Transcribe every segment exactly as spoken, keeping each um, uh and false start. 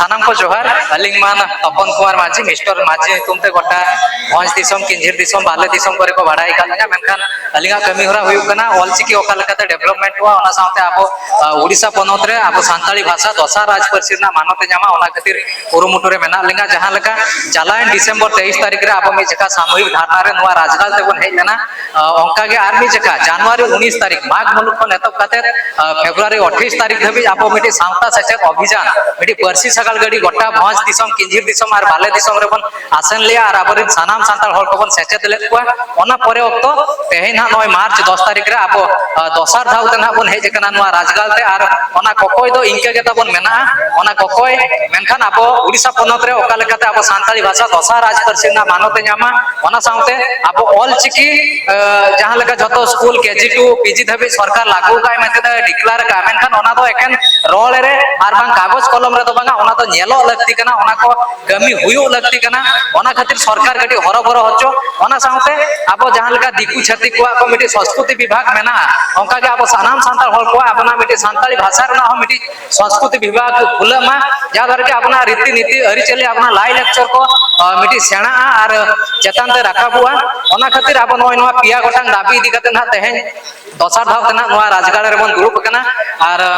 ᱥᱟᱱᱟᱢ ᱠᱚ ᱡᱚᱦᱟᱨ᱾ ᱟᱹᱞᱤᱧ ᱢᱟ ᱛᱚᱯᱚᱱ ᱠᱩᱢᱟᱨ ᱢᱟᱹᱡᱷᱤ, ᱢᱤᱥᱴᱟᱨ ᱢᱟᱹᱡᱷᱤ ᱧᱩᱛᱩᱢ ᱛᱮ ᱜᱚᱴᱟ ᱵᱷᱚᱸᱡᱽ ᱫᱤᱥᱚᱢ, ᱠᱤᱧᱡᱷᱤᱨ ᱫᱤᱥᱚᱢ, ᱵᱟᱞᱮ ᱫᱤᱥᱚᱢ ᱠᱚᱨᱮ ᱠᱚ ᱵᱟᱲᱟᱭ ᱟᱠᱟᱫ ᱞᱤᱧᱟ᱾ ᱢᱮᱱᱠᱷᱟᱱ ᱟᱹᱞᱤᱧᱟᱜ ᱠᱟᱹᱢᱤ ᱦᱚᱨᱟ ᱦᱩᱭᱩᱜ ᱠᱟᱱᱟ ᱚᱞᱪᱤᱠᱤ ᱚᱠᱟ ᱞᱮᱠᱟᱛᱮ ᱰᱮᱵᱷᱞᱚᱯᱢᱮᱱᱴᱚᱜᱼᱟ, ᱚᱱᱟ ᱥᱟᱶᱛᱮ ᱟᱵᱚ, ᱟ, ᱩᱰᱤᱥᱟ ᱯᱚᱱᱚᱛ ᱨᱮ ᱟᱵᱚ ᱥᱟᱱᱛᱟᱲᱤ ᱵᱷᱟᱥᱟ ᱫᱚᱥᱟᱨ ᱨᱟᱡᱽ ᱯᱟᱹᱨᱥᱤ ᱨᱮᱱᱟᱜ ᱢᱟᱱᱚᱛ ᱮ ᱧᱟᱢᱟ, ᱚᱱᱟ ᱠᱷᱟᱹᱛᱤᱨ ᱠᱩᱨᱩᱢᱩᱴᱩ ᱨᱮ ᱢᱮᱱᱟᱜ ᱞᱤᱧᱟ᱾ ᱡᱟᱦᱟᱸ ᱞᱮᱠᱟ ᱪᱟᱞᱟᱣᱮᱱ ᱰᱤᱥᱮᱢᱵᱚᱨ ᱛᱮᱭᱤᱥ ᱛᱟᱹᱨᱤᱠᱷ ᱨᱮ ᱟᱵᱚ ᱢᱤᱫ ᱡᱚᱠᱷᱟ ᱥᱟᱢᱩᱦᱤᱠ ᱫᱷᱟᱨᱱᱟ ᱨᱮ ᱱᱚᱣᱟ ᱨᱟᱡᱽᱜᱟᱲ ᱛᱮᱵᱚᱱ ᱦᱮᱡ ᱞᱮᱱᱟ, ᱟ, ᱚᱱᱠᱟᱜᱮ ᱟᱨ ᱢᱤᱫ ᱡᱚᱠᱷᱟ ᱡᱟᱱᱩᱣᱟᱨᱤ ᱩᱱᱤᱥ ᱛᱟᱹᱨᱤᱠᱷ, ᱢᱟᱜᱽ ᱢᱩᱞᱩᱜ ᱠᱷᱚᱱ ᱮᱛᱚᱦᱚᱵ ᱠᱟᱛᱮ, ᱟ, ᱯᱷᱮᱵᱽᱨᱩᱣᱟᱨᱤ ᱟᱴᱷᱟᱭᱤᱥ ᱛᱟᱹᱨᱤᱠᱷ ᱫᱷᱟᱹᱵᱤᱡ ᱟᱵᱚ ᱢᱤᱫᱴᱤᱡ ᱥᱟᱶᱛᱟ ᱥᱮᱪᱮᱫ ᱚᱵᱷᱤᱡᱟᱱ, ᱢᱤᱫᱴᱤᱡ ᱯᱟᱹᱨᱥᱤ ᱥᱟᱜᱟᱲ ᱜᱟᱹᱰᱤ ᱜᱚᱴᱟ ᱵᱷᱚᱸᱡᱽ ᱫᱤᱥᱚᱢ, ᱠᱤᱧᱡᱷᱤᱨ ᱫᱤᱥᱚᱢ ᱟᱨ ᱵᱟᱞᱮ ᱫᱤᱥᱚᱢ ᱨᱮᱵᱚᱱ ᱟᱥᱮᱱ ᱞᱮᱜᱼᱟ ᱟᱨ ᱟᱵᱚᱨᱮᱱ ᱥᱟᱱᱟᱢ ᱥᱟᱱᱛᱟᱲ ᱦᱚᱲ ᱠᱚᱵᱚᱱ ᱥᱮᱪᱮᱫ ᱞᱮᱫ ᱠᱚᱣᱟ᱾ ᱚᱱᱟ ᱯᱚᱨᱮ ᱚᱠᱛᱚ ᱛᱮᱦᱮᱧ ᱱᱟᱦᱟᱜ ᱱᱚᱜᱼᱚᱭ ᱢᱟᱨᱪ ᱫᱚᱥ ᱛᱟᱹᱨᱤᱠᱷ ᱨᱮ ᱟᱵᱚ, ᱟ, ᱫᱚᱥᱟᱨ ᱫᱷᱟᱣ ᱛᱮ ᱱᱟᱦᱟᱜ ᱵᱚᱱ ᱦᱮᱡ ᱟᱠᱟᱱᱟ ᱱᱚᱣᱟ ᱨᱟᱡᱽᱜᱟᱲ ᱛᱮ᱾ ᱟᱨ ᱚᱱᱟ ᱠᱚᱠᱚᱭ ᱫᱚ ᱤᱱᱠᱟᱹ ᱜᱮ ᱛᱟᱵᱚᱱ ᱢᱮᱱᱟᱜᱼᱟ᱾ ᱚᱱᱟ ᱠᱚᱠᱚᱭ ᱢᱮᱱᱠᱷᱟᱱ ᱟᱵᱚ ᱩᱰᱤᱥᱟ ᱯᱚᱱᱚᱛ ᱨᱮ ᱚᱠᱟ ᱞᱮᱠᱟᱛᱮ ᱟᱵᱚ ᱥᱟᱱᱛᱟᱲᱤ ᱵᱷᱟᱥᱟ ᱫᱚᱥᱟᱨ ᱨᱟᱡᱽ ᱯᱟᱹᱨᱥᱤ ᱨᱮᱱᱟᱜ ᱢᱟᱱᱚᱛ ᱮ ᱧᱟᱢᱟ, ᱚᱱᱟ ᱥᱟᱶᱛᱮ ᱟᱵᱚ ᱚᱞ ᱪᱤᱠᱤ, ᱟ, ᱡᱟᱦᱟᱸ ᱞᱮᱠᱟ ᱡᱷᱚᱛᱚ ᱥᱠᱩᱞ ᱠᱮ ᱡᱤ ᱴᱩ ᱯᱤ ᱡᱤ ᱫᱷᱟᱹᱵᱤᱡ ᱥᱚᱨᱠᱟᱨ ᱞᱟᱹᱜᱩ ᱟᱠᱟᱫ ᱢᱮᱱᱛᱮ declare ᱟᱠᱟᱫ, ᱢᱮᱱᱠᱷᱟᱱ ᱚᱱᱟ ᱫᱚ ᱮᱠᱮᱱ ᱨᱚᱲ ᱨᱮ ᱟᱨ ᱵᱟᱝ ᱠᱟᱜᱚᱡᱽ ᱠᱚᱞᱚᱢ ᱨᱮᱫᱚ ᱵᱟᱝᱟ, ᱚᱱᱟ ᱫᱚ ᱧᱮᱞᱚᱜ ᱞᱟᱹᱠᱛᱤ ᱠᱟᱱᱟ, ᱚᱱᱟ ᱠᱚ ᱠᱟᱹᱢᱤ ᱦᱩᱭᱩᱜ ᱞᱟᱹᱠᱛᱤ ᱠᱟᱱᱟ᱾ ᱚᱱᱟ ᱠᱷᱟᱹᱛᱤᱨ ᱥᱚᱨᱠᱟᱨ ᱠᱟᱹᱴᱤᱡ ᱦᱚᱨᱚᱵᱚᱨᱚ ᱦᱚᱪᱚ᱾ ᱚᱱᱟ ᱥᱟᱶᱛᱮ ᱟᱵᱚ ᱡᱟᱦᱟᱸ ᱞᱮᱠᱟ ᱫᱤᱠᱩ ᱪᱷᱟᱹᱛᱤᱠ ᱠᱚᱣᱟᱜ ᱠᱚ ᱢᱤᱫᱴᱤᱡ ᱥᱚᱸᱥᱠᱨᱤᱛᱤ ᱵᱤᱵᱷᱟᱜᱽ ᱢᱮᱱᱟᱜᱼᱟ, ᱚᱱᱠᱟᱜᱮ ᱟᱵᱚ ᱥᱟᱱᱟᱢ ᱥᱟᱱᱛᱟᱲ ᱦᱚᱲ ᱠᱚᱣᱟᱜ ᱟᱵᱚᱱᱟᱜ ᱢᱤᱫᱴᱤᱡ ᱥᱟᱱᱛᱟᱲᱤ ᱵᱷᱟᱥᱟ ᱨᱮᱱᱟᱜ ᱦᱚᱸ ᱢᱤᱫᱴᱤᱡ ᱥᱚᱸᱥᱠᱨᱤᱛᱤ ᱵᱤᱵᱷᱟᱜᱽ ᱠᱷᱩᱞᱟᱹᱜ ᱢᱟ, ᱡᱟᱦᱟᱸ ᱫᱚ ᱟᱨᱠᱤ ᱟᱵᱚᱱᱟᱜ ᱨᱤᱛᱤ ᱱᱤᱛᱤ ᱟᱹᱨᱤᱪᱟᱹᱞᱤ, ᱟᱵᱚᱱᱟᱜ ᱞᱟᱭ ᱞᱟᱠᱪᱟᱨ ᱠᱚ, ᱟ, ᱢᱤᱫᱴᱤᱡ ᱥᱮᱬᱟᱜᱼᱟ ᱟᱨ ᱪᱮᱛᱟᱱ ᱛᱮ ᱨᱟᱠᱟᱵᱚᱜᱼᱟ᱾ ᱚᱱᱟ ᱠᱷᱟᱹᱛᱤᱨ ᱟᱵᱚ ᱱᱚᱜᱼᱚᱭ ᱱᱚᱣᱟ ᱯᱮᱭᱟ ᱜᱚᱴᱟᱝ ᱫᱟᱹᱵᱤ ᱤᱫᱤ ᱠᱟᱛᱮ ᱱᱟᱦᱟᱜ ᱛᱮᱦᱮᱧ ᱫᱚᱥᱟᱨ ᱫᱷᱟᱣ ᱛᱮ ᱱᱟᱦᱟᱜ ᱱᱚᱣᱟ ᱨᱟᱡᱽᱜᱟᱲ ᱨᱮᱵᱚᱱ ᱫᱩᱲᱩᱵ ᱟᱠᱟᱱᱟ᱾ ᱟᱨ, ᱟ,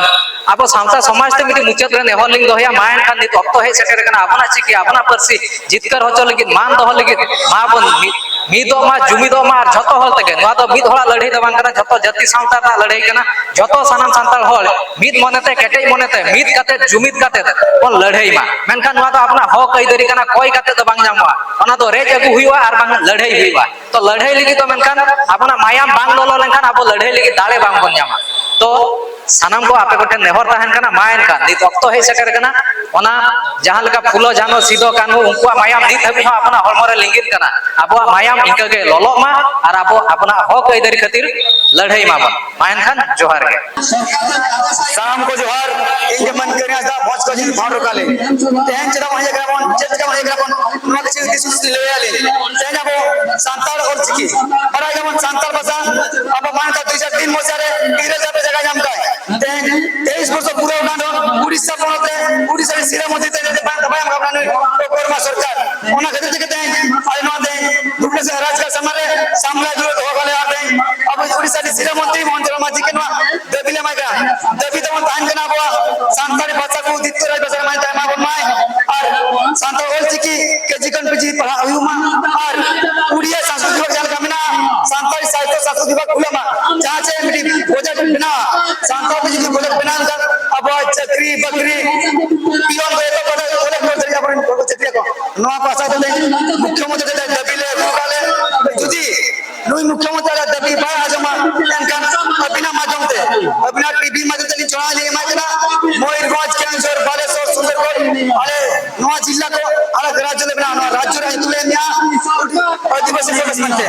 ᱟᱵᱚ ᱥᱟᱶᱛᱟ ᱥᱚᱢᱟᱡᱽ ᱛᱮ ᱢᱤᱫᱴᱤᱡ ᱢᱩᱪᱟᱹᱫ ᱨᱮ ᱱᱮᱦᱚᱨ ᱞᱤᱧ ᱫᱚᱦᱚᱭᱟ, ᱢᱟ ᱮᱱᱠᱷᱟᱱ ᱱᱤᱛ ᱚᱠᱛᱚ ᱦᱮᱡ ᱥᱮᱴᱮᱨ ᱟᱠᱟᱱᱟ ᱟᱵᱚᱱᱟᱜ ᱪᱤᱠᱤ, ᱟᱵᱚᱱᱟᱜ ᱯᱟᱹᱨᱥᱤ ᱡᱤᱛᱠᱟᱹᱨ ᱦᱚᱪᱚ ᱞᱟᱹᱜᱤᱫ, ᱢᱟᱱ ᱫᱚᱦᱚ ᱞᱟᱹᱜᱤᱫ, ᱢᱟ ᱵᱚᱱ ᱢᱤᱫ, ᱢᱤᱫᱚᱜ ᱢᱟ, ᱡᱩᱢᱤᱫᱚᱜ ᱢᱟ, ᱟᱨ ᱡᱷᱚᱛᱚ ᱦᱚᱲ ᱛᱮᱜᱮ᱾ ᱱᱚᱣᱟ ᱫᱚ ᱢᱤᱫ ᱦᱚᱲᱟᱜ ᱞᱟᱹᱲᱦᱟᱹᱭ ᱫᱚ ᱵᱟᱝ ᱠᱟᱱᱟ, ᱡᱷᱚᱛᱚ ᱡᱟᱹᱛᱤ ᱥᱟᱶᱛᱟ ᱨᱮᱱᱟᱜ ᱞᱟᱹᱲᱦᱟᱹᱭ ᱠᱟᱱᱟ᱾ ᱡᱷᱚᱛᱚ ᱥᱟᱱᱟᱢ ᱥᱟᱱᱛᱟᱲ ᱦᱚᱲ ᱢᱤᱫ ᱢᱚᱱᱮᱛᱮ, ᱠᱮᱴᱮᱡ ᱢᱚᱱᱮᱛᱮ, ᱢᱤᱫ ᱠᱟᱛᱮ, ᱡᱩᱢᱤᱫ ᱠᱟᱛᱮ ᱵᱚᱱ ᱞᱟᱹᱲᱦᱟᱹᱭ ᱢᱟ᱾ ᱢᱮᱱᱠᱷᱟᱱ ᱱᱚᱣᱟ ᱫᱚ ᱟᱵᱚᱱᱟᱜ ᱦᱚᱠ ᱟᱹᱭᱫᱟᱹᱨᱤ ᱠᱟᱱᱟ, ᱠᱚᱭ ᱠᱟᱛᱮ ᱫᱚ ᱵᱟᱝ ᱧᱟᱢᱚᱜᱼᱟ᱾ ᱚᱱᱟ ᱫᱚ ᱨᱮᱡ ᱟᱹᱜᱩ ᱦᱩᱭᱩᱜᱼᱟ ᱟᱨ ᱵᱟᱝ ᱞᱟᱹᱲᱦᱟᱹᱭ ᱦᱩᱭᱩᱜᱼᱟ᱾ ᱛᱚ ᱞᱟᱹᱲᱦᱟᱹᱭ ᱞᱟᱹᱜᱤᱫ ᱫᱚ ᱢᱮᱱᱠᱷᱟᱱ ᱟᱵᱚᱱᱟᱜ ᱢᱟᱭᱟᱢ ᱵᱟᱝ ᱞᱚᱞᱚ ᱞᱮᱱᱠᱷᱟᱱ ᱟᱵᱚ ᱞᱟᱹᱲᱦᱟᱹᱭ ᱞᱟᱹᱜᱤᱫ ᱫᱟᱲᱮ ᱵᱟᱝ ᱵᱚᱱ ᱧᱟᱢᱟ᱾ ᱛᱚ ᱥᱟᱱᱟᱢ ᱠᱚ ᱟᱯᱮ ᱠᱚᱴᱷᱮᱱ ᱱᱮᱦᱚᱨ ᱛᱟᱦᱮᱱ ᱠᱟᱱᱟ, ᱢᱟ ᱮᱱᱠᱷᱟᱱ ᱱᱤᱛ ᱚᱠᱛᱚ ᱦᱮᱡ ᱥᱮᱴᱮᱨ ᱠᱟᱱᱟ, ᱚᱱᱟ ᱡᱟᱦᱟᱸ ᱞᱮᱠᱟ ᱯᱷᱩᱞᱳ, ᱡᱷᱟᱱᱳ, ᱥᱤᱫᱚ, ᱠᱟᱹᱱᱦᱩ, ᱩᱱᱠᱩᱣᱟᱜ ᱢᱟᱭᱟᱢ ᱱᱤᱛ ᱦᱟᱹᱵᱤᱡ ᱦᱚᱸ ᱟᱵᱚᱱᱟᱜ ᱦᱚᱲᱢᱚ ᱨᱮ ᱞᱤᱸᱜᱤᱱ ᱠᱟᱱᱟ᱾ ᱟᱵᱚᱣᱟᱜ ᱢᱟᱭᱟᱢ ᱤᱱᱠᱟᱹ ᱜᱮ ᱞᱚᱞᱚᱜ ᱢᱟ ᱟᱨ ᱟᱵᱚ ᱟᱵᱚᱱᱟᱜ ᱦᱚᱠ ᱟᱹᱭᱫᱟᱹᱨᱤ ᱠᱷᱟᱹᱛᱤᱨ ᱞᱟᱹᱲᱦᱟᱹᱭ ᱢᱟᱵᱚᱱ᱾ ᱢᱟ ᱮᱱᱠᱷᱟᱱ ᱡᱚᱦᱟᱨ ᱜᱮ᱾ ᱥᱟᱱᱟᱢ ᱠᱚ ᱡᱚᱦᱟᱨ᱾ ᱤᱧ ᱜᱮ ᱢᱟᱹᱱ ᱠᱟᱹᱨᱤ ᱦᱟᱸᱥᱫᱟ, ᱵᱷᱚᱸᱡᱽ ᱠᱚ ᱡᱤᱞ ᱯᱷᱟᱸᱰ ᱨᱚᱠᱟᱞᱤ᱾ ᱛᱮᱦᱮᱧ ᱪᱮᱫᱟᱜ ᱵᱚᱱ ᱦᱮᱡ ᱟᱠᱟᱱᱟ ᱵᱚᱱ, ᱪᱮᱫ ᱪᱮᱫᱟᱜ ᱵᱚᱱ ᱦᱮᱡ ᱟᱠᱟᱱᱟ ᱵᱚᱱ, ᱱᱚᱣᱟ ᱠᱤᱪᱷᱩ ᱫᱤᱥ ᱦᱩᱫᱤᱥ ᱞᱤᱧ ᱞᱟᱹᱭᱟ ᱞᱤᱧ᱾ ᱛᱮᱦᱮᱧ ᱟᱵᱚ ᱥᱟᱱᱛᱟᱲ ᱚᱞ ᱪᱤᱠᱤ, ᱵᱟᱲᱟᱭ ᱜᱮᱭᱟᱵᱚᱱ ᱥᱟᱱᱛᱟᱲ ᱵᱷᱟᱥᱟ ᱟᱵᱚ ᱢᱟᱲᱟᱝ ᱫᱚ ᱫᱩ ᱦᱟᱡᱟᱨ ᱛᱤᱱ ᱢᱚᱥᱤᱦᱟ ᱨᱮ ᱤᱝᱨᱮᱡᱽ ᱟᱜ ᱨᱮ ᱡᱟᱭᱜᱟ ᱧᱟᱢ ᱠᱟᱭ᱾ ᱛᱮᱦᱮᱧ ᱛᱮᱭᱤᱥ ᱵᱚᱪᱷᱚᱨ ᱯᱩᱨᱟᱹᱣ ᱠᱟᱱ ᱨᱮᱦᱚᱸ ᱩᱲᱤᱥᱥᱟ ᱯᱚᱱᱚᱛ ᱨᱮ ᱩᱲᱤᱥᱥᱟ ᱨᱮᱱ ᱥᱤᱨᱟᱹ ᱢᱚᱱᱛᱨᱤ ᱛᱮ ᱵᱟᱝ ᱵᱟᱭ ᱮᱢ ᱠᱟᱜ ᱵᱚᱱᱟ ᱱᱩᱭ ᱠᱚᱨᱢᱟ ᱥᱚᱨᱠᱟᱨ᱾ ᱚᱱᱟ ᱠᱷᱟᱹᱛᱤᱨ ᱛᱮᱜᱮ ᱛᱮᱦᱮᱧ ᱟᱞᱮ ᱱᱚᱣᱟ ᱛᱮᱦᱮᱧ ᱵᱷᱩᱵᱽᱱᱮᱥᱚᱨ ᱨᱟᱡᱽᱜᱟᱲ ᱥᱟᱢᱟᱝ ᱨᱮ ᱥᱟᱢᱞᱟ ᱫᱩᱲᱩᱵ ᱫᱚᱦᱚ ᱠᱟᱜ ᱞᱮᱭᱟ᱾ ᱛᱮᱦᱮᱧ ᱟᱵᱚ ᱩᱲᱤᱥᱥᱟ ᱨᱮᱱ ᱥᱤᱨᱟᱹ ᱢᱚᱱᱛᱨᱤ ᱢᱳᱦᱚᱱ ᱪᱚᱨᱚᱬ ᱢᱟᱹᱡᱷᱤ ᱜᱮ ᱱᱚᱣᱟ ᱫᱟᱹᱵᱤ ᱞᱮ ᱮᱢᱟᱭ ᱠᱟᱱᱟ᱾ ᱫᱟᱹᱵᱤ ᱛᱟᱵᱚᱱ ᱛᱟᱦᱮᱱ ᱠᱟᱱᱟ ᱟᱵᱚᱣᱟᱜ ᱥᱟᱱᱛᱟᱲᱤ ᱵᱷᱟᱥᱟ ᱠᱚ ᱫᱤᱠᱩ ᱨᱟᱡᱽ ᱵᱷᱟᱥᱟ ᱨᱮ ᱢᱟᱹᱱ ᱮᱢᱟ ᱵᱚᱱ ᱢᱟᱭ᱾ ᱟᱨ ᱥᱟᱱᱛᱟᱲ ᱚᱞ ᱪᱤᱠᱤ ᱠᱮᱡᱤ ᱠᱷᱚᱱ ᱯᱤᱡᱤ ᱯᱟᱲᱦᱟᱜ ᱦᱩᱭᱩᱜ ᱢᱟ᱾ ᱟᱨ ᱩᱲᱤᱭᱟ ᱥᱟᱥᱚᱱ ᱵᱤᱵᱷᱟᱜᱽ ᱡᱟᱦᱟᱸ ᱞᱮᱠᱟ ᱢᱮᱱᱟᱜᱼᱟ, ᱥᱟᱱᱛᱟᱲᱤ ᱥᱟᱦᱤᱛᱛᱚ ᱥᱟᱥᱚᱱ ᱵᱤᱵᱷᱟᱜᱽ ᱠᱷᱩᱞᱟᱹᱜ ᱢᱟ᱾ ᱡᱟᱦᱟᱸ ᱪᱮ ᱢᱤᱫᱴᱤᱡ ᱵᱚᱡᱮᱴ ᱢᱮᱱᱟᱜᱼᱟ, ᱥᱟᱱᱛᱟᱲ ᱛᱮ ᱡᱩᱫᱤ ᱵᱚᱡᱮᱴ ᱵᱮᱱᱟᱣ ᱞᱮᱱᱠᱷᱟᱱ ᱟᱵᱚᱣᱟᱜ ᱪᱟᱹᱠᱨᱤ ᱵᱟᱹᱠᱨᱤ ᱯᱤᱭᱚᱱ ᱠᱚ ᱮᱛᱚᱦᱚᱵ ᱠᱟᱛᱮ ᱚᱱᱮᱠ ᱦᱚᱲ ᱫᱷᱟᱹᱨᱤᱡ ᱟᱵᱚᱨᱮᱱ ᱦᱚᱲ ᱠᱚ ᱪᱟᱹᱠᱨᱤᱭᱟᱠᱚ᱾ ᱱᱚᱣᱟ ᱠᱚ ᱟᱥᱟ ᱠᱟᱛᱮ ᱢᱩᱠᱷᱭᱚᱢᱚᱱᱛᱨᱤ ᱴᱷᱮᱱ ᱫᱟᱹᱵᱤ ᱞᱮ ᱟᱹᱜᱩ ᱠᱟᱜ ᱞᱮ, ᱡᱩᱫᱤ ᱱᱩᱭ ᱢᱩᱠᱷᱭᱚᱢᱚᱱᱛᱨᱤ ᱟᱞᱮ ᱫᱟᱹᱵᱤ ᱵᱟᱭ ᱟᱸᱡᱚᱢᱟ, ᱮᱱᱠᱷᱟᱱ ᱟᱹᱵᱤᱱᱟᱜ ᱢᱟᱫᱽᱫᱷᱚᱢ ᱛᱮ, ᱟᱹᱵᱤᱱᱟᱜ ᱴᱤᱵᱷᱤ ᱢᱟᱫᱽᱫᱷᱚᱢ ᱛᱮ ᱞᱤᱧ ᱪᱷᱚᱲᱟ ᱞᱤᱧ ᱮᱢᱟᱭ ᱠᱟᱱᱟ᱾ ᱢᱚᱭᱩᱨᱵᱷᱚᱸᱡᱽ, ᱠᱮᱣᱚᱱᱡᱷᱚᱨ, ᱵᱟᱞᱮᱥᱚᱨ, ᱥᱩᱱᱫᱚᱨᱜᱚᱲ, ᱟᱞᱮ ᱱᱚᱣᱟ ᱡᱤᱞᱟ ᱠᱚ ᱟᱞᱟᱜᱽ ᱨᱟᱡᱽᱡᱚ ᱞᱮ ᱵᱮᱱᱟᱣᱟ, ᱱᱚᱣᱟ ᱨᱟᱡᱽᱡᱚ ᱨᱮᱭᱟᱜ ᱧᱩᱛᱩᱢ ᱞᱮ ᱮᱢᱮᱜᱼᱟ ᱟᱹᱫᱤᱵᱟᱹᱥᱤ ᱯᱨᱚᱫᱮᱥ ᱢᱮᱱᱛᱮ᱾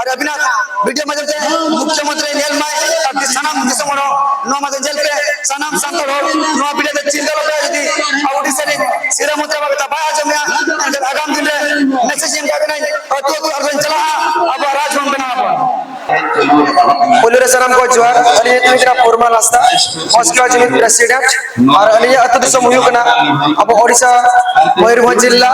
ᱟᱨ ᱟᱹᱵᱤᱱᱟᱜ ᱵᱷᱤᱰᱤᱭᱳ ᱢᱟᱫᱽᱫᱷᱚᱢ ᱛᱮ ᱢᱩᱠᱷᱭᱚᱢᱚᱱᱛᱨᱤ ᱧᱮᱞ ᱢᱟᱭ, ᱟᱨ ᱥᱟᱱᱟᱢ ᱫᱤᱥᱚᱢ ᱦᱚᱲ ᱦᱚᱸ ᱱᱚᱣᱟ ᱢᱟᱫᱽᱫᱷᱚᱢ ᱧᱮᱞ ᱯᱮ, ᱥᱟᱱᱟᱢ ᱥᱟᱱᱛᱟᱲ ᱦᱚᱲ ᱱᱚᱣᱟ ᱵᱷᱤᱰᱤᱭᱳ ᱛᱮ ᱪᱤᱱᱛᱟᱹ ᱞᱮᱯᱮ, ᱡᱩᱫᱤ ᱟᱵᱚ ᱩᱲᱤᱥᱥᱟ ᱨᱮᱱ ᱥᱤᱨᱟᱹ ᱢᱚᱱᱛᱨᱤ ᱟᱵᱚᱣᱟᱜ ᱠᱟᱛᱷᱟ ᱵᱟᱭ ᱟᱸᱡᱚᱢᱮᱜᱼᱟ, ᱮᱱᱠᱷᱟᱱ ᱟᱜᱟᱢ ᱫᱤᱱ ᱨᱮ ᱢᱮᱥᱮᱡᱽ ᱮᱢ ᱠᱟᱜ ᱠᱟᱹᱱᱟᱹᱧ, ᱟᱹᱛᱩ ᱟᱹᱛᱩ ᱟᱨ ᱵᱚᱱ ᱪᱟᱞᱟᱜᱼᱟ, ᱟᱵᱚᱣᱟᱜ ᱨᱟᱡᱽ ᱵᱚᱱ ᱵᱮᱱᱟᱣ ᱟᱵᱚᱱ᱾ ᱯᱳᱭᱞᱳ ᱨᱮ ᱥᱟᱱᱟᱢ ᱠᱚ ᱡᱚᱦᱟᱨ᱾ ᱟᱹᱞᱤᱧ ᱧᱩᱛᱩᱢ ᱠᱟᱱᱟ ᱯᱚᱨᱢᱟᱞ ᱦᱟᱸᱥᱫᱟ, ᱢᱚᱥᱠᱤᱣᱟ ᱡᱩᱢᱤᱫ ᱯᱨᱮᱥᱤᱰᱮᱱᱴ᱾ ᱟᱨ ᱟᱹᱞᱤᱧᱟᱜ ᱟᱹᱛᱩ ᱫᱤᱥᱚᱢ ᱦᱩᱭᱩᱜ ᱠᱟᱱᱟ ᱟᱵᱚ ᱳᱰᱤᱥᱟ, ᱢᱚᱭᱩᱨᱵᱷᱚᱸᱡᱽ ᱡᱤᱞᱟ,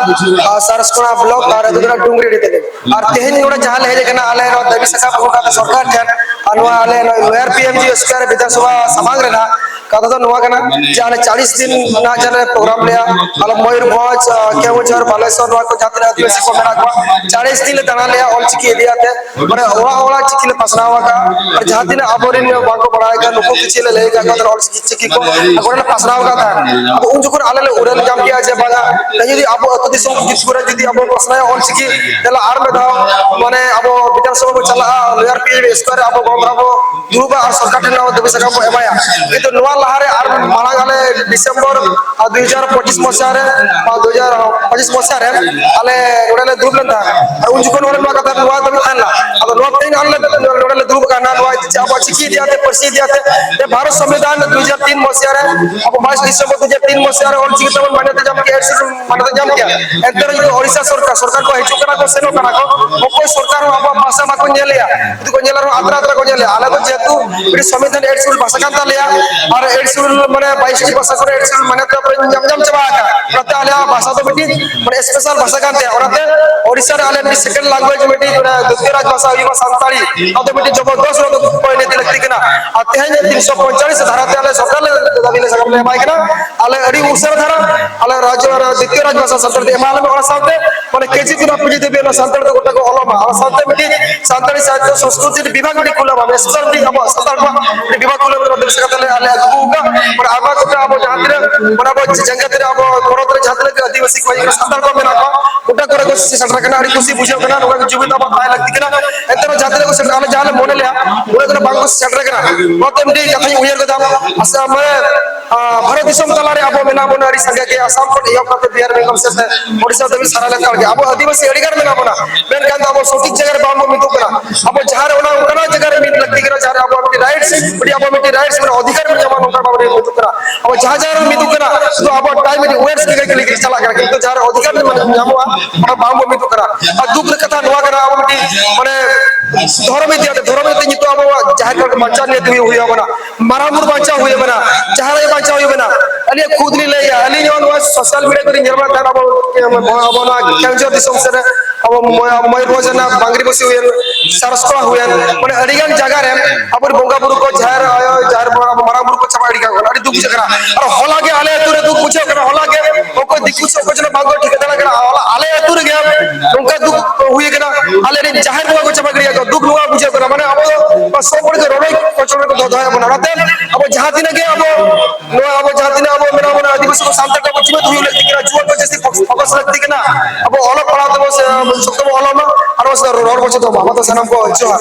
ᱟᱨ ᱥᱟᱨᱥᱠᱳᱲᱟ ᱵᱞᱚᱠ, ᱟᱨ ᱟᱹᱛᱩ ᱫᱚ ᱰᱩᱝᱜᱽᱨᱤᱰᱤ ᱛᱟᱹᱞᱤᱧ᱾ ᱟᱨ ᱛᱮᱦᱮᱧ ᱱᱚᱰᱮ ᱡᱟᱦᱟᱸ ᱞᱮ ᱦᱮᱡ ᱟᱠᱟᱱᱟ, ᱟᱞᱮ ᱱᱚᱣᱟ ᱫᱟᱹᱵᱤ ᱥᱟᱠᱟᱢ ᱟᱹᱜᱩ ᱠᱟᱛᱮ ᱥᱚᱨᱠᱟᱨ ᱴᱷᱮᱱ, ᱟᱨ ᱱᱚᱣᱟ ᱟᱞᱮ ᱱᱚᱣᱟ ᱞᱳᱭᱟᱨ ᱯᱤ ᱮᱢ ᱡᱤ ᱥᱠᱩᱣᱟᱨ ᱵᱤᱫᱷᱟᱱ ᱥᱚᱵᱷᱟ ᱥᱟᱢᱟᱝ ᱨᱮᱱᱟᱜ ᱠᱟᱛᱷᱟ ᱫᱚ ᱱᱚᱣᱟ ᱠᱟᱱᱟ ᱡᱮ ᱟᱞᱮ ᱪᱟᱞᱤᱥ ᱫᱤᱱ ᱨᱮᱱᱟᱜ ᱡᱟᱦᱟᱸ ᱞᱮ ᱯᱨᱳᱜᱨᱟᱢ ᱞᱮᱭᱟ, ᱟᱞᱮ ᱢᱚᱭᱩᱨᱵᱷᱚᱸᱡᱽ, ᱟᱨ ᱠᱮᱣᱚᱱᱡᱷᱚᱨ, ᱵᱟᱞᱮᱥᱚᱨ, ᱱᱚᱣᱟ ᱠᱚ ᱡᱟᱦᱟᱸ ᱛᱤᱱᱟᱹᱜ ᱟᱹᱫᱤᱵᱟᱹᱥᱤ ᱠᱚ ᱢᱮᱱᱟᱜ ᱠᱚᱣᱟ, ᱪᱟᱞᱤᱥ ᱫᱤᱱ ᱞᱮ ᱫᱟᱬᱟ ᱞᱮᱭᱟ ᱚᱞᱪᱤᱠᱤ ᱤᱫᱤ ᱠᱟᱛᱮ᱾ ᱢᱟᱱᱮ ᱚᱲᱟᱜ ᱚᱲᱟᱜ ᱪᱤᱠᱤ ᱞᱮ ᱯᱟᱥᱱᱟᱣ ᱟᱠᱟᱫᱼᱟ᱾ ᱟᱨ ᱡᱟᱦᱟᱸ ᱛᱤᱱᱟᱹᱜ ᱟᱵᱚᱨᱮᱱ ᱵᱟᱝᱠᱚ ᱵᱟᱲᱟᱭ ᱠᱟᱱ ᱱᱩᱠᱩ ᱠᱤᱪᱷᱩ ᱞᱮ ᱞᱟᱹᱭ ᱟᱠᱟᱫ ᱠᱚᱣᱟ ᱚᱞᱪᱤᱠᱤ ᱪᱤᱠᱤ ᱠᱚ ᱟᱠᱚ ᱞᱮ ᱯᱟᱥᱱᱟᱣ ᱟᱠᱟᱫ ᱛᱟᱦᱮᱸᱫ᱾ ᱟᱫᱚ ᱩᱱ ᱡᱚᱠᱷᱚᱱ ᱟᱞᱮ ᱞᱮ ᱩᱨᱟᱹᱱ ᱧᱟᱢ ᱠᱮᱜᱼᱟ ᱡᱮ ᱵᱟᱝᱟ, ᱛᱮᱦᱮᱧ ᱡᱩᱫᱤ ᱟᱵᱚ ᱟᱹᱛᱩ ᱫᱤᱥᱚᱢ ᱠᱚ ᱠᱤᱪᱷᱩ ᱠᱚᱨᱮ ᱡᱩᱫᱤ ᱟᱵᱚ ᱯᱟᱥᱱᱟᱣ ᱚᱞᱪᱤᱠᱤ, ᱛᱟᱦᱞᱮ ᱟᱨ ᱢᱤᱫ ᱫᱷᱟᱣ ᱢᱟᱱᱮ ᱟᱵᱚ ᱵᱤᱫᱷᱟᱱ ᱥᱚᱵᱷᱟ ᱵᱚ ᱪᱟᱞᱟᱜᱼᱟ, ᱞᱳᱭᱟᱨ ᱯᱤ ᱮᱢ ᱥᱠᱩᱣᱟᱨ ᱨᱮ ᱟᱵᱚ ᱜᱚᱞᱢᱟᱞ ᱵᱚ ᱫᱩᱲᱩᱵᱟ ᱟᱨ ᱥᱚᱨᱠᱟᱨ ᱴᱷᱮᱱ ᱱᱚᱣᱟ ᱫᱟᱹᱵᱤ ᱥᱟᱠᱟᱢ ᱵᱚ ᱮᱢᱟᱭᱟ᱾ ᱠᱤᱱᱛᱩ ᱱᱚᱣᱟ ᱞᱟᱦᱟᱨᱮ ᱟᱨ ᱢᱟᱲᱟᱝ ᱟᱞᱮ ᱰᱤᱥᱮᱢᱵᱚᱨ ᱟᱨ ᱫᱩ ᱦᱟᱡᱟᱨ ᱯᱚᱸᱪᱤᱥ ᱢᱚᱥᱤᱦᱟ ᱨᱮ, ᱟᱨ ᱫᱩ ᱦᱟᱡᱟᱨ ᱯᱚᱸᱪᱤᱥ ᱢᱚᱥᱤᱦᱟ ᱨᱮ ᱟᱞᱮ ᱱᱚᱰᱮ ᱞᱮ ᱫᱩᱲᱩᱵ ᱞᱮᱱ ᱛᱟᱦᱮᱸᱫ᱾ ᱟᱨ ᱩᱱ ᱡᱚᱠᱷᱚᱱ ᱱᱚᱰᱮ ᱱᱚᱣᱟ ᱠᱟᱛᱷᱟ ᱱᱚᱣᱟ ᱫᱟᱹᱵᱤ ᱛᱟᱦᱮᱸ ᱞᱮᱱᱟ᱾ ᱟᱫᱚ ᱱᱚᱣᱟ ᱛᱮᱦᱮᱧ ᱟᱞᱮ ᱱᱚᱰᱮ ᱞᱮ ᱫᱩᱲᱩᱵ ᱟᱠᱟᱱᱟ, ᱱᱚᱣᱟ ᱡᱮ ᱟᱵᱚᱣᱟᱜ ᱪᱤᱠᱤ ᱤᱫᱤ ᱠᱟᱛᱮ, ᱯᱟᱹᱨᱥᱤ ᱤᱫᱤ ᱠᱟᱛᱮ, ᱡᱮ ᱵᱷᱟᱨᱚᱛ ᱥᱚᱝᱵᱤᱫᱷᱟᱱ ᱫᱩ ᱦᱟᱡᱟᱨ ᱛᱤᱱ ᱢᱚᱥᱤᱦᱟ ᱨᱮ ᱟᱵᱚ ᱵᱟᱭᱤᱥ ᱰᱤᱥᱮᱢᱵᱚᱨ ᱫᱩ ᱦᱟᱡᱟᱨ ᱛᱤᱱ ᱢᱚᱥᱤᱦᱟ ᱨᱮ ᱚᱞ ᱪᱤᱠᱤ ᱛᱮᱵᱚᱱ ᱢᱟᱱᱭᱚᱛᱟ ᱧᱟᱢ ᱠᱮᱜᱼᱟ, ᱮᱰ ᱥᱤᱰᱩᱞ ᱢᱟᱱᱭᱚᱛᱟ ᱧᱟᱢ ᱠᱮᱜᱼᱟ᱾ ᱮᱱᱛᱮ ᱨᱮᱦᱚᱸ ᱡᱩᱫᱤ ᱳᱰᱤᱥᱟ ᱥᱚᱨᱠᱟᱨ, ᱥᱚᱨᱠᱟᱨ ᱠᱚ ᱦᱤᱡᱩᱜ ᱠᱟᱱᱟ ᱠᱚ, ᱥᱮᱱᱚᱜ ᱠᱟᱱᱟ ᱠᱚ, ᱚᱠᱚᱭ ᱥᱚᱨᱠᱟᱨ ᱦᱚᱸ ᱟᱵᱚᱣᱟᱜ ᱵᱷᱟᱥᱟ ᱵᱟᱠᱚ ᱧᱮᱞᱮᱜᱼᱟ᱾ ᱡᱩᱫᱤ ᱠᱚ ᱧᱮᱞᱟ ᱨᱮᱦᱚᱸ ᱟᱛᱨᱟ ᱟᱛᱨᱟ ᱠᱚ ᱟᱞᱮ ᱫᱚ ᱡᱮᱦᱮᱛᱩ ᱢᱤᱫᱴᱤᱡ ᱥᱚᱝᱵᱤᱫᱷᱟᱱ eighth schedule ᱵᱷᱟᱥᱟ ᱠᱟᱱ ᱛᱟᱞᱮᱭᱟ, ᱟᱨ eighth schedule ᱢᱟᱱᱮ ᱵᱟᱭᱤᱥ ᱴᱤ ᱵᱷᱟᱥᱟ ᱠᱚᱨᱮ eighth schedule ᱢᱟᱱᱮ ᱛᱚ ᱧᱟᱢ, ᱧᱟᱢ ᱪᱟᱵᱟ ᱟᱠᱟᱫ, ᱚᱱᱟᱛᱮ ᱟᱞᱮᱭᱟᱜ ᱵᱷᱟᱥᱟ ᱫᱚ ᱢᱤᱫᱴᱤᱡ ᱢᱟᱱᱮ special ᱵᱷᱟᱥᱟ ᱠᱟᱱ ᱛᱟᱭᱟ, ᱚᱱᱟᱛᱮ ᱳᱰᱤᱥᱟ ᱨᱮ ᱟᱞᱮ ᱢᱤᱫᱴᱤᱡ second language ᱢᱤᱫᱴᱤᱡ ᱚᱱᱟ ᱫᱤᱛᱤᱭᱚ ᱨᱟᱡᱽ ᱵᱷᱟᱥᱟ ᱦᱩᱭᱩᱜᱼᱟ ᱥᱟᱱᱛᱟᱲᱤ, ᱚᱱᱟᱛᱮ ᱢᱤᱫᱴᱤᱡ ᱡᱚᱵᱚᱨᱫᱚᱥ ᱚᱱᱟ ᱫᱚ ᱯᱚᱨᱤᱱᱚᱛᱤ ᱞᱟᱹᱠᱛᱤ ᱠᱟᱱᱟ᱾ ᱟᱨ ᱛᱮᱦᱮᱧ ᱛᱤᱱᱥᱚ ᱯᱚᱸᱭᱛᱟᱞᱤᱥ ᱫᱷᱟᱨᱟ ᱛᱮ ᱟᱞᱮ ᱥᱚᱨᱠᱟᱨ ᱞᱮ ᱫᱟᱹᱵᱤ ᱞᱮ ᱥᱟᱠᱟᱢ ᱞᱮ ᱮᱢᱟᱭ ᱠᱟᱱᱟ, ᱟᱞᱮ ᱟᱹᱰᱤ ᱩᱥᱟᱹᱨᱟ ᱫᱷᱟᱨᱟ ᱟᱞᱮ ᱨᱟᱡᱽ, ᱚᱱᱟ ᱫᱤᱛᱤᱭᱚ ᱨᱟᱡᱽ ᱵᱷᱟᱥᱟ ᱥᱟᱱᱛᱟᱲᱤ ᱛᱮ ᱮᱢᱟ ᱞᱮ ᱢᱮ, ᱚᱱᱟ ᱥᱟᱶᱛᱮ ᱢᱟᱱᱮ ᱠᱮᱡᱤ ᱠᱷᱚᱱᱟᱜ ᱯᱤᱡᱤ ᱫᱷᱟᱹᱵᱤᱡ ᱚᱱᱟ ᱥᱟᱱᱛᱟᱲ ᱛᱮ ᱜᱚᱴᱟ ᱠᱚ ᱚᱞᱚᱜ ᱢᱟ, ᱚᱱᱟ ᱥᱟᱶᱛᱮ ᱢᱤᱫᱴᱤᱡ ᱥᱟᱱᱛᱟᱲᱤ ᱥᱟᱦᱤᱛᱛᱚ ᱥᱚᱝᱥᱠᱨᱤᱛᱤ ᱵᱤᱵᱷᱟᱜᱽ ᱢᱤᱫᱴᱤᱡ ᱠᱷᱩᱞᱟᱹᱣ ᱢᱟ, ᱢᱟᱱᱮ special ᱢᱤᱫᱴᱤᱡ ᱟᱵᱚᱣᱟᱜ ᱥᱟᱱᱛᱟᱲ ᱠᱚᱣᱟᱜ ᱢᱤᱫᱴᱤᱡ ᱵᱤᱵᱷᱟᱜᱽ ᱠᱷᱩᱞᱟᱹᱣ ᱢᱮᱱᱟᱜ ᱫᱚ ᱥᱟᱱᱛᱟᱲ ᱞᱮ ᱟᱞᱮ ᱟᱹᱜᱩ ᱟᱠᱟᱫ, ᱢᱟᱱᱮ ᱟᱭᱢᱟ ᱜᱚᱴᱟ ᱟᱵᱚ ᱡᱟᱦᱟᱸ ᱛᱤᱱᱟᱹᱜ ᱢᱟᱱᱮ ᱟᱵᱚ ᱡᱮᱜᱮᱛ ᱨᱮ ᱟᱵᱚ ᱯᱚᱱᱚᱛ ᱨᱮ ᱡᱟᱦᱟᱸ ᱛᱤᱱᱟᱹᱜ ᱜᱮ ᱟᱹᱫᱤᱵᱟᱹᱥᱤ ᱠᱚ ᱦᱤᱡᱩᱜ ᱠᱟᱱᱟ, ᱥᱟᱱᱛᱟᱲ ᱠᱚ ᱢᱮᱱᱟᱜ ᱠᱚᱣᱟ, ᱜᱚᱴᱟ ᱠᱚᱨᱮ ᱠᱚ ᱥᱮᱴᱮᱨ ᱠᱟᱱᱟ, ᱟᱹᱰᱤ ᱠᱩᱥᱤ ᱵᱩᱡᱷᱟᱹᱜ ᱠᱟᱱᱟ, ᱱᱚᱝᱠᱟ ᱜᱮ ᱡᱩᱢᱤᱫ ᱟᱵᱚ ᱛᱟᱦᱮᱸ ᱞᱟᱹᱠᱛᱤ ᱠᱟᱱᱟ᱾ ᱮᱱᱛᱮ ᱨᱮᱦᱚᱸ ᱡᱟᱦᱟᱸ ᱛᱤᱱᱟᱹᱜ ᱠᱚ ᱥᱮᱴᱮᱨ, ᱟᱞᱮ ᱡᱟᱦᱟᱸ ᱞᱮ ᱢᱚᱱᱮ ᱞᱮᱜᱼᱟ, ᱚᱱᱟ ᱠᱚᱫᱚ ᱵᱟᱝ ᱠᱚ ᱥᱮᱴᱮᱨ ᱠᱟᱱᱟ᱾ ᱚᱱᱟᱛᱮ ᱢᱤᱫᱴᱤᱡ ᱠᱟᱛᱷᱟᱧ ᱩᱭᱦᱟᱹᱨ ᱠᱮᱫᱟ, ᱟᱥᱟ ᱢᱟᱱᱮ, ᱟᱸ, ᱵᱷᱟᱨᱚᱛ ᱫᱤᱥᱚᱢ ᱛᱟᱞᱟᱨᱮ ᱟᱵᱚ ᱢᱮᱱᱟᱜ ᱵᱚᱱᱟ ᱟᱹᱰᱤ ᱥᱟᱸᱜᱮ ᱜᱮ, ᱟᱥᱟᱢ ᱠᱷᱚᱱ ᱮᱦᱚᱵ ᱠᱟᱛᱮ ᱵᱤᱦᱟᱨ, ᱵᱮᱝᱜᱚᱞ ᱥᱮᱫ ᱛᱮ ᱳᱰᱤᱥᱟ ᱫᱷᱟᱹᱵᱤᱡ ᱥᱟᱨᱟ ᱞᱮᱛᱟᱲ ᱜᱮ᱾ ᱟᱵᱚ ᱟᱹᱫᱤᱵᱟᱹᱥᱤ ᱟᱹᱰᱤ ᱜᱟᱱ ᱢᱮᱱᱟᱜ ᱵᱚᱱᱟ, ᱢᱮᱱᱠᱷᱟᱱ ᱫᱚ ᱟᱵᱚ ᱥᱚᱴᱷᱤᱠ ᱡᱟᱭᱜᱟ ᱨᱮ ᱵᱟᱝ ᱵᱚᱱ ᱢᱤᱫᱚᱜ ᱠᱟᱱᱟ᱾ ᱟᱵᱚ ᱡᱟᱦᱟᱸ ᱨᱮ ᱚᱱᱟ ᱚᱱᱠᱟᱱᱟᱜ ᱡᱟᱭᱜᱟ ᱨᱮ ᱢᱤᱫ ᱞᱟᱹᱠᱛᱤ ᱠᱟᱱᱟ, ᱡᱟᱦᱟᱸ ᱨᱮ ᱟᱵᱚᱣᱟᱜ ᱢᱤᱫᱴᱤᱡ rights, ᱢᱤᱫᱴᱤᱡ ᱟᱵᱚ ᱢᱤᱫᱴᱤᱡ rights, ᱢᱟᱱᱮ ᱚᱫᱷᱤᱠᱟᱨ ᱵᱚᱱ ᱧᱟᱢᱟ, ᱱᱚᱝᱠᱟ ᱵᱟᱵᱚᱱ ᱢᱤᱫᱚᱜ ᱠᱟᱱᱟ᱾ ᱟᱵᱚ ᱡᱟᱦᱟᱸ ᱡᱟᱭᱜᱟ ᱨᱮ ᱢᱤᱫᱚᱜ ᱠᱟᱱᱟ, ᱥᱩᱫᱷᱩ ᱟᱵᱚᱣᱟᱜ time ᱢᱤᱫᱴᱤᱡ waste ᱜᱮ ᱠᱷᱟᱹᱞᱤ ᱜᱮ ᱪᱟᱞᱟᱜ ᱠᱟᱱᱟ, ᱠᱤᱱᱛᱩ ᱡᱟᱦᱟᱸ ᱨᱮ ᱚᱫᱷᱤᱠᱟᱨ ᱧᱟᱢᱚᱜᱼᱟ, ᱚᱱᱟ ᱵᱟᱝ ᱵᱚᱱ ᱢᱤᱫᱚᱜ ᱠᱟᱱᱟ᱾ ᱟᱨ ᱫᱩᱠ ᱨᱮ ᱠᱟᱛᱷᱟ ᱱᱚᱣᱟ ᱠᱟᱱᱟ, ᱟᱵᱚ ᱢᱤᱫᱴᱤᱡ ᱢᱟᱱᱮ ᱫᱷᱚᱨᱚᱢ ᱤᱫᱤ ᱠᱟᱛᱮ, ᱫᱷᱚᱨᱚᱢ ᱤᱫᱤ ᱱᱤᱛᱚᱜ ᱟᱵᱚᱣᱟᱜ ᱡᱟᱦᱮᱨ ᱜᱟᱲ ᱵᱟᱧᱪᱟᱣ ᱱᱤᱭᱟᱹ ᱦᱩᱭᱩᱜ ᱦᱩᱭᱩᱜ ᱠᱟᱱᱟ, ᱢᱟᱨᱟᱝ ᱵᱩᱨᱩ ᱵᱟᱧᱪᱟᱣ ᱦᱩᱭ ᱟᱵᱚᱱᱟ, ᱡᱟᱦᱮᱨ ᱟᱭᱳ ᱵᱟᱧᱪᱟᱣ ᱦᱩᱭ ᱟᱵᱚᱱᱟ᱾ ᱟᱹᱞᱤᱧᱟᱜ ᱠᱷᱩᱫ ᱞᱤᱧ ᱞᱟᱹᱭᱟ, ᱟᱹᱞᱤᱧ ᱦᱚᱸ ᱱᱚᱣᱟ social media ᱠᱚᱨᱮ ᱧᱮᱞ ᱵᱟᱲᱟᱜ ᱠᱟᱱ ᱟᱵᱚ, ᱟᱵᱚ ᱱᱚᱣᱟ ᱠᱮᱣᱚᱱᱡᱷᱚᱨ ᱫᱤᱥᱚᱢ ᱥᱮᱫ ᱨᱮ ᱟᱵᱚ ᱢᱚᱭ-, ᱢᱚᱭᱩᱨᱵᱷᱚᱸᱡᱽ ᱨᱮᱱᱟᱜ ᱵᱟᱝᱨᱤ ᱵᱚᱥᱤ ᱦᱩᱭᱮᱱ, ᱥᱟᱨᱥᱠᱚᱲᱟ ᱦᱩᱭᱮᱱ, ᱢᱟᱱᱮ ᱟᱹᱰᱤ ᱜᱟᱱ ᱡᱟᱭᱜᱟ ᱨᱮ ᱟᱵᱚ ᱵᱚᱸᱜᱟ ᱵᱩᱨᱩ ᱠᱚ, ᱡᱟᱦᱮᱨ ᱟᱭᱳ, ᱡᱟᱦᱮᱨ ᱵᱟᱵᱟ, ᱢᱟᱨᱟᱝ ᱵᱩᱨᱩ ᱠᱚ ᱪᱟᱵᱟ ᱜᱤᱰᱤ ᱠᱟᱜ ᱠᱟᱱᱟ᱾ ᱟᱹᱰᱤ ᱫᱩᱠ ᱵᱩᱡᱷᱟᱹᱜ ᱠᱟᱱᱟ᱾ ᱟᱨ ᱦᱚᱞᱟ ᱜᱮ ᱟᱞᱮ ᱟᱹᱛᱩ ᱨᱮ ᱫᱩᱠ ᱵᱩᱡᱷᱟᱹᱜ ᱠᱟᱱᱟ, ᱦᱚᱞᱟ ᱜᱮ ᱚᱠᱚᱭ ᱫᱤᱠᱩ ᱥᱮ ᱚᱠᱚᱭ ᱡᱮᱱᱚ ᱵᱟᱝ ᱠᱚ ᱴᱷᱤᱠᱟᱹ ᱫᱟᱲᱮ ᱠᱟᱱᱟ, ᱦᱚᱞᱟ ᱟᱞᱮ ᱟᱹᱛᱩ ᱨᱮᱜᱮ ᱱᱚᱝᱠᱟ ᱫᱩᱠ ᱦᱩᱭ ᱠᱟᱱᱟ᱾ ᱟᱞᱮ ᱨᱮᱱ ᱡᱟᱦᱮᱨ ᱵᱚᱸᱜᱟ ᱠᱚ ᱪᱟᱵᱟ ᱜᱤᱰᱤ ᱠᱟᱜ ᱠᱚᱣᱟ᱾ ᱫᱩᱠ ᱱᱚᱣᱟ ᱵᱩᱡᱷᱟᱹᱜ ᱠᱟᱱᱟ, ᱢᱟᱱᱮ ᱟᱵᱚ ᱫᱚ ᱥᱚᱵ ᱦᱚᱲ ᱜᱮ ᱨᱚᱰᱚᱡ ᱠᱚᱪᱞᱚᱱ ᱨᱮᱠᱚ ᱫᱚᱦᱚ ᱫᱚᱦᱚᱭᱮᱫ ᱵᱚᱱᱟ᱾ ᱚᱱᱟᱛᱮ ᱟᱵᱚ ᱡᱟᱦᱟᱸ ᱛᱤᱱᱟᱹᱜ ᱜᱮ ᱟᱵᱚ ᱱᱚᱣᱟ ᱟᱵᱚ ᱡᱟᱦᱟᱸ ᱛᱤᱱᱟᱹᱜ ᱟᱵᱚ ᱢᱮᱱᱟᱜ ᱵᱚᱱᱟ ᱟᱹᱫᱤᱵᱟᱹᱥᱤ ᱠᱚ ᱥᱟᱱᱛᱟᱲ ᱠᱚ ᱡᱩᱢᱤᱫ ᱦᱩᱭᱩᱜ ᱞᱟᱹᱠᱛᱤ ᱠᱟᱱᱟ, ᱡᱩᱣᱟᱹᱱ ᱠᱚ ᱡᱟᱹᱥᱛᱤ ᱯᱷᱳᱠᱟᱥ ᱞᱟᱹᱠᱛᱤ ᱠᱟᱱᱟ, ᱟᱵᱚ ᱚᱞᱚᱜ ᱯᱟᱲᱦᱟᱣ ᱛᱮᱵᱚ ᱥᱮ ᱥᱚᱠᱛᱚ ᱵᱚ ᱚᱞᱚᱜ ᱢᱟ, ᱟᱨ ᱵᱚ ᱨᱚᱲ ᱵᱚ ᱪᱮᱫᱚᱜ ᱢᱟ᱾ ᱢᱟ ᱛᱚ ᱥᱟᱱᱟᱢ ᱠᱚ ᱡᱚᱦᱟᱨ᱾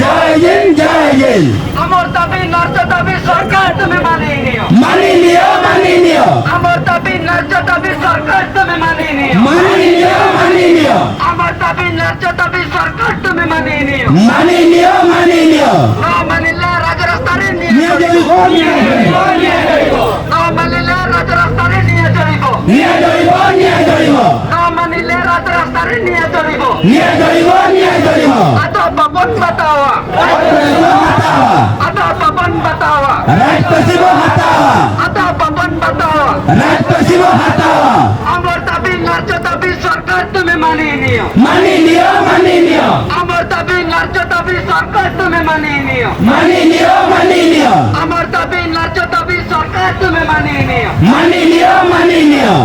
জয় হিন্দ, জয় হিন্দ। আমার দাবি, ন্যায্য দাবি সরকার তুমি মানিয়ে নিও। মানিয়ে নিও, মানিয়ে নিও। আমার দাবি, ন্যায্য দাবি সরকার তুমি মানিয়ে নিও। মানিয়ে নিও, মানিয়ে নিও। আমার দাবি, ন্যায্য দাবি সরকার তুমি মানিয়ে নিও। মানিয়ে নিও, মানিয়ে নিও। না মানিলে রাজরাস্তারে নিয়ে নিয়ে চলিব। চলিব, নিয়ে চলিব, নিয়ে চলিব। না মানিলে রাজরাস্তারে নিয়ে চলিব। নিয়ে চলিব, নিয়ে চলিব। না মানিলে রাজরাস্তারে নিয়ে চলিব। নিয়ে চলিব, নিয়ে চলিব। আতো বাপন বাতাওয়া। রাজপেশিব হাতাওয়া। আতো বাপন বাতাওয়া। রাজপেশিব হাতাওয়া। আতো বাপন বাতাওয়া। রাজপেশিব হাতাওয়া। আমার দাবি, ন্যায্য দাবি সরকার তুমি মানিয়ে নিও। মানিয়ে নিও, মানিয়ে নিও। আমার দাবি, ন্যায্য দাবি সরকার তুমি মানিয়ে নিও। মানিয়ে নিও, মানিয়ে নিও। আমার দাবি, ন্যায্য দাবি সরকার তুমি মানিয়ে নিও। মানিয়ে নিও, মানিয়ে নিও।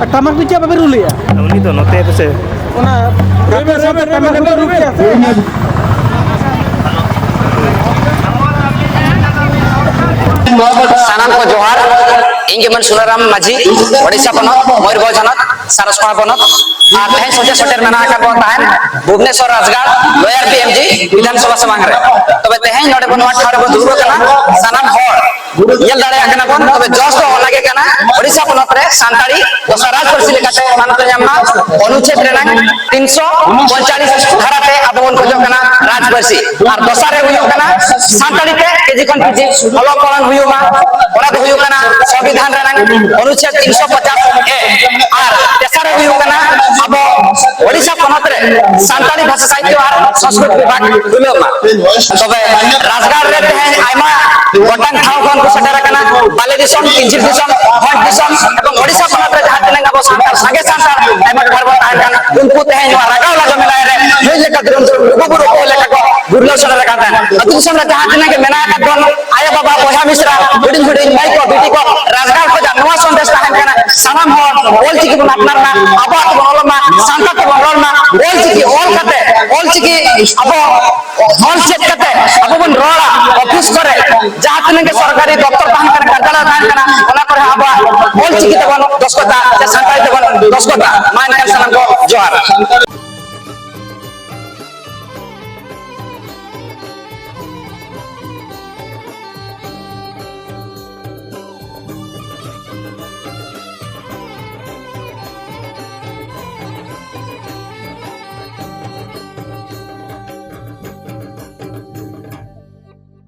ᱟᱨ ᱴᱟᱢᱟᱠ ᱫᱚ ᱪᱮᱫ ᱵᱟᱯᱮ ᱨᱩ ᱞᱮᱜᱼᱟ? ᱩᱱᱤ ᱫᱚ ᱱᱚᱛᱮ ᱯᱮᱥᱮ᱾ ᱚᱱᱟ ᱜᱟᱛᱮ ᱥᱟᱶᱛᱮ ᱴᱟᱢᱟᱠ ᱨᱩ ᱯᱮ ᱨᱩ ᱠᱮᱜᱼᱟ ᱥᱮ? ᱥᱟᱱᱟᱢ ᱠᱚ ᱡᱚᱦᱟᱨ᱾ ᱤᱧ ᱜᱮ ᱢᱟᱹᱱ ᱥᱩᱱᱟᱨᱟᱢ ᱢᱟᱹᱡᱷᱤ, ᱳᱰᱤᱥᱟ ᱯᱚᱱᱚᱛ, ᱢᱚᱭᱩᱨᱵᱷᱚᱸᱡᱽ ᱦᱚᱱᱚᱛ᱾ ᱥᱟᱨᱚᱥᱠᱚᱬᱟ ᱯᱚᱱᱚᱛ᱾ ᱟᱨ ᱛᱮᱦᱮᱧ ᱥᱚᱡᱷᱮ ᱥᱮᱴᱮᱨ ᱢᱮᱱᱟᱜ ᱟᱠᱟᱫ ᱵᱚᱱ ᱛᱟᱦᱮᱸᱫ ᱵᱷᱩᱵᱽᱱᱮᱥᱚᱨ ᱨᱟᱡᱽᱜᱟᱲ ᱞᱚᱭᱟᱨ ᱯᱤ ᱮᱢ ᱡᱤ ᱵᱤᱫᱷᱟᱱ ᱥᱚᱵᱷᱟ ᱥᱟᱢᱟᱝ ᱨᱮ᱾ ᱛᱚᱵᱮ ᱛᱮᱦᱮᱧ ᱱᱚᱰᱮ ᱵᱚᱱ, ᱱᱚᱣᱟ ᱴᱷᱟᱶ ᱨᱮᱵᱚᱱ ᱫᱩᱲᱩᱵ ᱟᱠᱟᱱᱟ᱾ ᱥᱟᱱᱟᱢ ᱦᱚᱲ ᱧᱮᱞ ᱫᱟᱲᱮᱭᱟᱜ ᱠᱟᱱᱟ ᱵᱚᱱ᱾ ᱛᱚᱵᱮ ᱡᱚᱥ ᱫᱚ ᱚᱱᱟ ᱜᱮ ᱠᱟᱱᱟ, ᱳᱰᱤᱥᱟ ᱯᱚᱱᱚᱛ ᱨᱮ ᱥᱟᱱᱛᱟᱲᱤ ᱫᱚᱥᱟᱨ ᱨᱟᱡᱽ ᱯᱟᱹᱨᱥᱤ ᱞᱮᱠᱟᱛᱮ ᱢᱟᱱᱚᱛ ᱮ ᱧᱟᱢ ᱢᱟ᱾ ᱚᱱᱩᱪᱷᱮᱫ ᱨᱮᱱᱟᱜ ᱛᱤᱱᱥᱚ ᱯᱚᱸᱭᱛᱟᱞᱤᱥ ᱫᱷᱟᱨᱟᱛᱮ ᱟᱵᱚ ᱵᱚᱱ ᱠᱷᱚᱡᱚᱜ ᱠᱟᱱᱟ ᱨᱟᱡᱽ ᱯᱟᱹᱨᱥᱤ᱾ ᱟᱨ ᱫᱚᱥᱟᱨ ᱨᱮ ᱦᱩᱭᱩᱜ ᱠᱟᱱᱟ ᱥᱟᱱᱛᱟᱲᱤ ᱛᱮ ᱠᱮᱡᱤ ᱠᱷᱚᱱ ᱯᱤᱡᱤ ᱚᱞᱚᱜ ᱯᱟᱲᱦᱟᱣ ᱦᱩᱭᱩᱜ ᱢᱟ᱾ ᱚᱱᱟ ᱫᱚ ᱦᱩᱭᱩᱜ ᱠᱟᱱᱟ ᱥᱚᱝᱵᱤᱫᱷᱟᱱ ᱨᱮᱱᱟᱜ ᱚᱱᱩᱪᱷᱮᱫ ᱛᱤᱱᱥᱚ ᱯᱚᱪᱟᱥ ᱮ᱾ ᱟᱨ ᱛᱮᱥᱟᱨ ᱨᱮ ᱦᱩᱭᱩᱜ ᱠᱟᱱᱟ ᱟᱵᱚ ᱳᱰᱤᱥᱟ ᱯᱚᱱᱚᱛ ᱨᱮ ᱥᱟᱱᱛᱟᱲᱤ ᱵᱷᱟᱥᱟ ᱥᱟᱦᱤᱛᱭᱚ ᱟᱨ ᱥᱚᱝᱥᱠᱨᱤᱛ ᱵᱤᱵᱷᱟᱜᱽ ᱠᱷᱩᱞᱟᱹᱣ ᱢᱟ᱾ ᱛᱚᱵᱮ ᱨᱟᱡᱽᱜᱟᱲ ᱨᱮ ᱛᱮᱦᱮᱧ ᱟᱭᱢᱟ ᱜᱚᱴᱟᱝ ᱴᱷᱟᱶ ᱠᱷᱚᱱ ᱠᱚ ᱥᱮᱴᱮᱨ ᱟᱠᱟᱱᱟ᱾ ᱵᱟᱞᱮ ᱫᱤᱥᱚᱢ, ᱯᱤᱧᱪᱤᱨ ᱫᱤᱥᱚᱢ, ᱵᱷᱚᱸᱡᱽ ᱫᱤᱥᱚᱢ ᱮᱵᱚᱝ ᱳᱰᱤᱥᱟ ᱯᱚᱱᱚᱛ ᱨᱮ ᱡᱟᱦᱟᱸ ᱛᱤᱱᱟᱹᱜ ᱟᱵᱚ ᱥᱟᱱᱛᱟᱲ ᱥᱟᱸᱜᱮ ᱥᱟᱱᱛᱟᱲ ᱟᱭᱢᱟ ᱴᱚᱴᱷᱟ ᱨᱮᱵᱚᱱ ᱛᱟᱦᱮᱱ ᱠᱟᱱ, ᱩᱱᱠᱩ ᱛᱮᱦᱮᱧ ᱱᱚᱣᱟ ᱨᱟᱜᱟᱣ ᱞᱟᱜᱟᱣ ᱢᱮᱞᱟ ᱨᱮ ᱢᱤᱫ ᱞᱮᱠᱟ ᱫᱩᱨᱩᱢ ᱫᱩᱨᱩᱢ ᱞᱩᱜᱩ ᱵᱩᱨᱩ ᱠᱚ ᱞᱮᱠᱟ ᱠᱚ ᱜᱩᱨᱞᱟᱹᱣ ᱥᱮᱴᱮᱨ ᱟᱠᱟᱱ ᱛᱟᱦᱮᱸᱫ᱾ ᱟᱹᱛᱩ ᱫᱤᱥᱚᱢ ᱨᱮ ᱡᱟᱦᱟᱸ ᱛᱤᱱᱟᱹᱜ ᱜᱮ ᱢᱮᱱᱟᱜ ᱟᱠᱟᱫ ᱵᱚᱱ, ᱟᱭᱳ ᱵᱟᱵᱟ, ᱵᱚᱭᱦᱟ ᱢᱤᱥᱨᱟ, ᱦᱩᱰᱤᱧ ᱦᱩᱰᱤᱧ ᱢᱟᱹᱭ ᱠᱚ, ᱵᱤᱴᱤ ᱠᱚ, ᱨᱟᱡᱽᱜᱟᱲ ᱠᱷᱚᱱᱟᱜ ᱱᱚᱣᱟ ᱥᱚᱱᱫᱮᱥ ᱛᱟᱦᱮᱱ ᱠᱟᱱᱟ, ᱥᱟᱱᱟᱢ ᱦᱚᱲ ᱚᱞᱪᱤᱠᱤ ᱵᱚᱱ ᱟᱯᱱᱟᱨ ᱢᱟ, ᱟᱵᱚᱣᱟᱜ ᱛᱮᱵᱚᱱ ᱚᱞᱚᱜ ᱢᱟ, ᱥᱟᱱᱛᱟᱲ ᱛᱮᱵᱚᱱ ᱨᱚᱲ ᱢᱟ, ᱚᱞᱪᱤᱠᱤ ᱚᱞ ᱠᱟᱛᱮ, ᱚᱞᱪᱤᱠᱤ ᱟᱵᱚ ᱚᱞ ᱪᱮᱫ ᱠᱟᱛᱮ ᱟᱵᱚ ᱵᱚᱱ ᱨᱚᱲᱟ, ᱚᱯᱷᱤᱥ ᱠᱚᱨᱮ ᱡᱟᱦᱟᱸ ᱛᱤᱱᱟᱹᱜ ᱜᱮ ᱥᱚᱨᱠᱟᱨᱤ ᱫᱚᱯᱛᱚᱨ ᱛᱟᱦᱮᱱ ᱠᱟᱱᱟ, ᱠᱟᱨᱡᱟᱞᱚᱭ ᱛᱟᱦᱮᱱ ᱠᱟᱱᱟ, ᱚᱱᱟ ᱠᱚᱨᱮ ᱦᱚᱸ ᱟᱵᱚᱣᱟᱜ ᱚᱞᱪᱤᱠᱤ ᱛᱮᱵᱚᱱ ᱫᱚᱥᱠᱚᱛᱟ ᱥᱮ ᱥᱟᱱᱛᱟᱲᱤ ᱛᱮᱵᱚᱱ ᱫᱚᱥᱠᱚᱛᱟ᱾ ᱢᱟ ᱮᱱᱠᱷᱟᱱ ᱥᱟᱱᱟᱢ ᱠᱚ ᱡᱚᱦᱟᱨ᱾